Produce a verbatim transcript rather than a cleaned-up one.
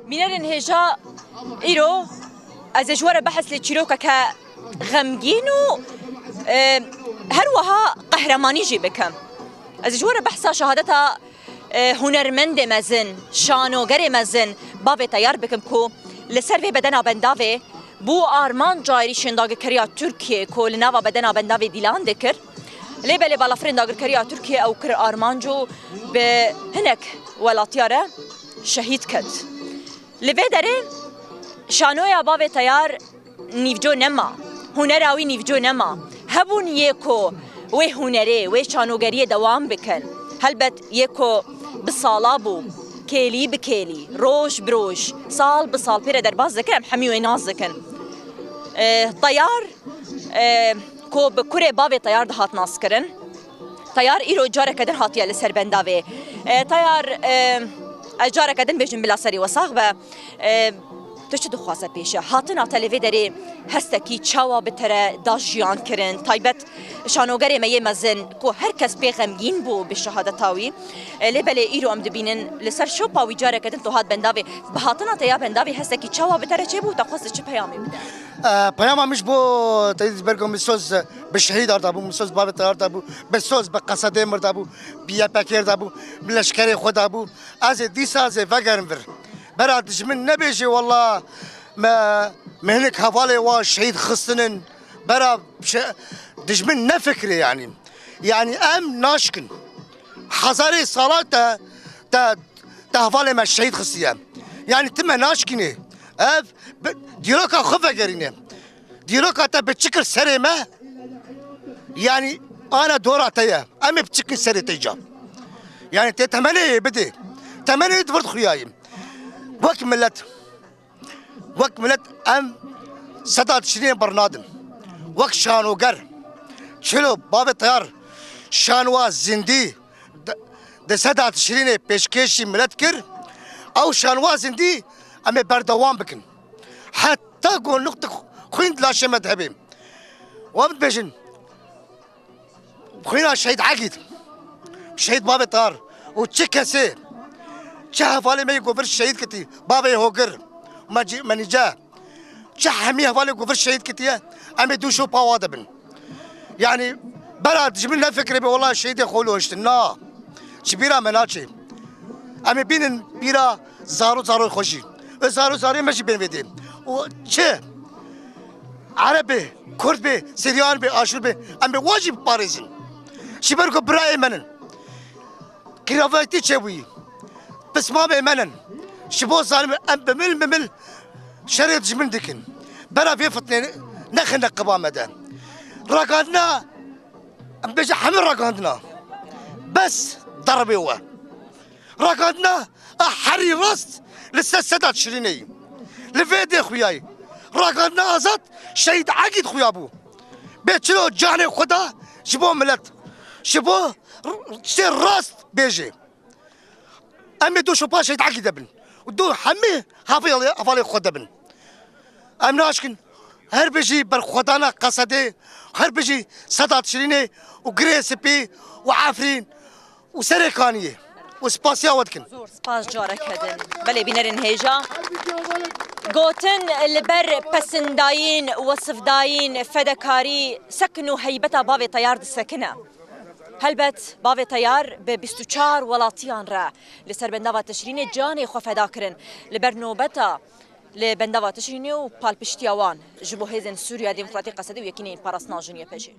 Bînerên hêja, îro ez ê ji we re behs lê çîrokeke xemgîn û, e, her wiha qehremanî jî bikim. Ez ê ji we re behsa şehadeta, e, hunermendê mezin, şanogerê mezin, Bavê Teyar bikim ku li ser vê bedena bendavê bû armanca êrîşên dagirkeriya Tirkiyê ku li nava bedena bendavê dîlan dikir. Lê belê balafirên dagirkeriya Tirkiyê ew kir armanc û bi hinek welatiya re şehîd ket. Li vê derê şanoya Bavê Teyar nîvco nema. Hunera wî nîvco nema. Hebûn yê ku wê hunerê, wê şanogeriyê dewam bikin. Helbet yê ku bi sala bû, kêlî bi kêlî, roj bi roj, sal bi sal pê re derbas dikir, em hemî wê nas dikin. E, Teyar, e, ku bi kurê Bavê Teyar dihat naskirin. Teyar îro careke din hatiye li ser bendavê. E, Teyar, e, ez careke din bêjim bila serî we sax be. E, tu çi dixwaze pêşe? Hatina te li vê derê hestekî çawa bi te re da jiyan kirin? Taybet şanogerê me yê mezin ku her kes pê xemgîn bû bi şehadeta wî. E, lê belê îro em dibînin li ser şopa wî careke din tu hat bendavê. Bi hatina te ya bendavê hestekî çawa bi te re çêbû? Te xwest çi peyamê bide? E, peyama min ji bo te dî ber ku min soz bi şehîd arda bû, min soz Bavê Teyar da bû, bi soz bi Qesedê mir da bû, bi Y P G da bû, bi leşkerê xwe da bû. Ez ê dîsa ez ê vegerim vir. Bera dijmin nebêjê walla me, me hinek hevalê wa şehîd xistinin. Bera şe-, dijmin nefikirê yanî. Yanî em naşkin. Hezarê sala te, te, te hevalê me şehîd xistiye. Yanî ti me naşkînê. Ev bi, dîroka xwe vegerîne. Dîroka te bi çi kir serê me? Yanî ana dora te ye. Em ê bi çi kin serê te ca? Yanî tê temenê bidê. Temenê di vir xuyaye. Wek milet, wek milet em seda Tişrînê birnadin. Wek şanoger, çilo Bavê Teyar şanwa zindî di, di seda Tişrînê pêşkêşî milet kir. Ew şanwa zindî em ê berdewam bikin. Heta ku nuqtik xwîn di laşê me de hebe. Wan bibêjin, xwîna Şehîd Egîd, Şehîd Bavê Teyar û çi kesê, çi hevalê me yê ku vir şehîd kitî, Bavê Hogir, Mecî-, Menîce, çi hemî hevalê ku vir şehîd kitiye, em ê dû şopa wa de bin. Yanî bera dijmin nefikirê be, wela şehîdê xwe lihiştin. Na. Ji bîra me naçe. Em ê bînin bîra zaro zaroy xwe jî. Û zaro zarê me jî bên vê dê. Û çi Ereb be, Kurd be, Siryan be, Aşûr be, em ê wa jî biparêzin. Ji ber ku birayê me nin. Qîravetî çêbûyî. Pismamê me nin. Ji bo zalimê em bi mil bi mil şerê dijmin dikin. Bera vê fitnê nexine qiba me de. Ragandina, em bêje hemî ragandina. Bes derbê we. Ragandina a herî rast li ser seda Şirîneyî. Li vê dê xuyayî. Ragandina azad Şehîd Egîd xuya bû. Bê çilo canê xwe da ji bo milet. Ji bo r-, tiştê rast bêjê. Em ê do şopa Şehîd Egîd de bin. Û do hemî hevalê, hevalê xwe de bin. Em naşkin her bijî berxwedana Qesedê, her bijî Sedat Şirînê û Girê Spî û Efrîn û Serê Kaniyê û spasiya we dikin. Zor spas careke din. Belê bînerên hêja. Gotin li ber pesindayîn, wesifdayîn, fedekarî, sekin û heybeta bavê teyar disekine. Helbet, bavê teyar bi bîst û çar welatiyan re li ser bendava Tişrînê canê xwe feda kirin. Li ber nobeta li bendava Tişrînê û palpiştiya wan ji bo hêzên Sûriya Demokratîk Qesedê û Yekîneyên Parastina Jinê, Y P J.